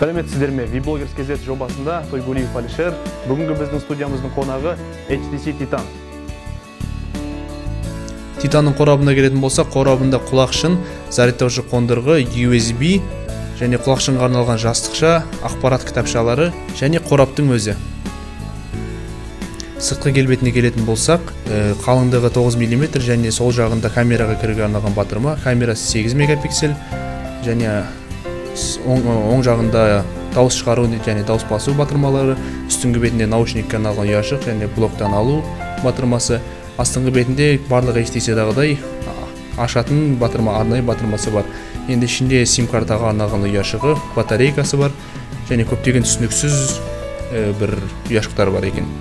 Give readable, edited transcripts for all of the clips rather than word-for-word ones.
Сәлеметсіздер ме? Vbloggers KZ жобасында Тойгулиев Алишер. Бүгінгі біздің студиямыздың қонағы HTC Titan. Титанның қорабына келетін болсақ, қорабында құлақшын, зарядтаушы қондырғы, USB және құлақшынға арналған жастықша, ақпарат кітапшалары және қораптың өзі. Сыртқы келбетіне келетін болсақ, қалыңдығы 9 мм және сол жағында камераға кіруге арналған батырма, камерасы 8 мегапиксель және оң жағында дауыс шығару және дауыс басу батырмалары, үстіңгі бетінде наушникке арналған ұяшық және блоктан алу батырмасы, астыңғы бетінде барлық HTC-дағыдай ашатын батырма, арнайы батырмасы бар. Енді ішінде сим-картаға арналған ұяшығы, батарейкасы бар және көптеген түсініксіз бір ұяшықтар бар екен.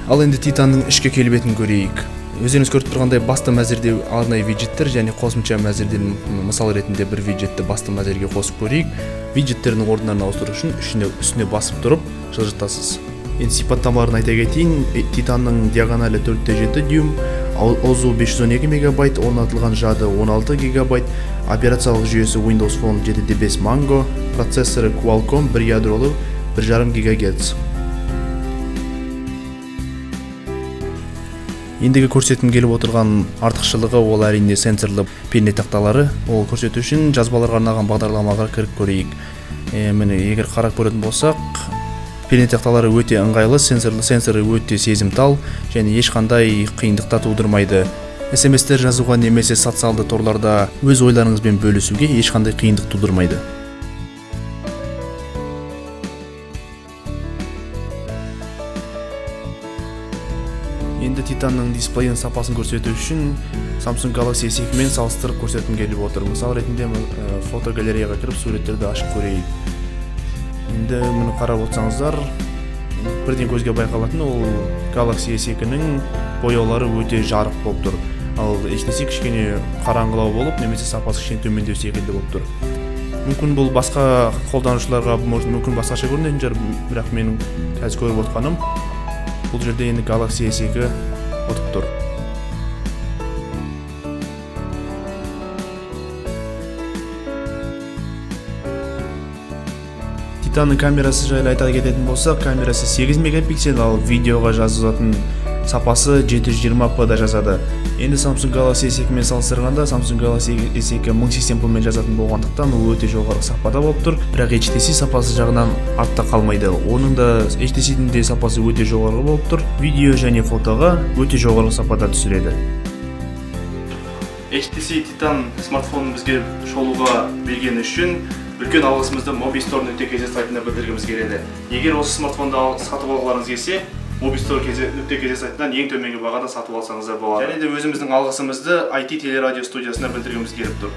Ал енді Титанның ішкі келбетін көрейік. Өздеріңіз көріп тұрғандай, басты мәзірде арнайы виджеттер және қосымша мәзірден мысал ретінде бір виджетті басты мәзірге қосып көрейік. Виджеттердің орындарын ауыстыру үшін үстіне басып тұрып жылжытасыз. Енді сипаттамаларын айта кетейін. Титанның диагоналі 4,7 дюйм, ОЗУ 512 мегабайт, орнатылған жады 16 гигабайт, операциялық жүйесі Windows Phone 7.5 Mango, процессоры Qualcomm 1 ядролы 1,5 ГГц. Ендігі көрсеткім келіп отырған артықшылығы ол әрине сенсорлы пернетақталары. Ол көрсету үшін жазбаларға арналған бағдарламаға кіріп көрейік. Міне, егер қарап көретін болсақ, пернетақталары өте ыңғайлы, сенсоры өте сезімтал және ешқандай қиындықта тудырмайды. СМС-тер жазуға немесе социалды торларда өз ойларыңызбен бөлісуге ешқандай қиындық тудырмайды. Енді Титанның дисплейінің сапасын көрсету үшін Samsung Galaxy S2 мен салыстырып көрсеткім келіп отыр. Мысал ретінде фотогалереяға кіріп суреттерді ашып көрейік. Енді мұны қарап отырсаңыздар, бірден көзге байқалатын ол Galaxy S2-нің бояулары өте жарық болып тұр. Ал HTC кішкене қараңғылау болып, немесе сапасы кішкене төмендеу секілді болып тұр. Мүмкін бұл басқа қолданушыларға мүмкін басқаша көрінетін шығар, бірақ менің қазір көріп отқаным бұл жерде енді Galaxy S2 ұтып тұр. Титанның камерасы жайлы айта кететін болсақ, камерасы 8 мегапиксель, ал видеоға жазылатын сапасы 720p-да жазады. Енді Samsung Galaxy S2 мен салыстырғанда Samsung Galaxy S2 1080p мен жазатын болғандықтан ол өте жоғары сапада болып тұр. Бірақ HTC сапасы жағынан артта қалмайды. Оның да HTC-дің де сапасы өте жоғары болып тұр. Видео және фотоға өте жоғары сапада түсіреді. HTC Titan смартфонын бізге шолуға бергені үшін үлкен алғысымызды mobistore.kz сайтына білдіргіміз келеді. Егер осы смартфонды сатып алғыларыңыз келсе, mobistore.kz сайтынан ең төменгі бағада сатып алсаңыздар болады. Және де өзіміздің алғысымызды IT телерадио студиясына білдіргіміз келіп тұр.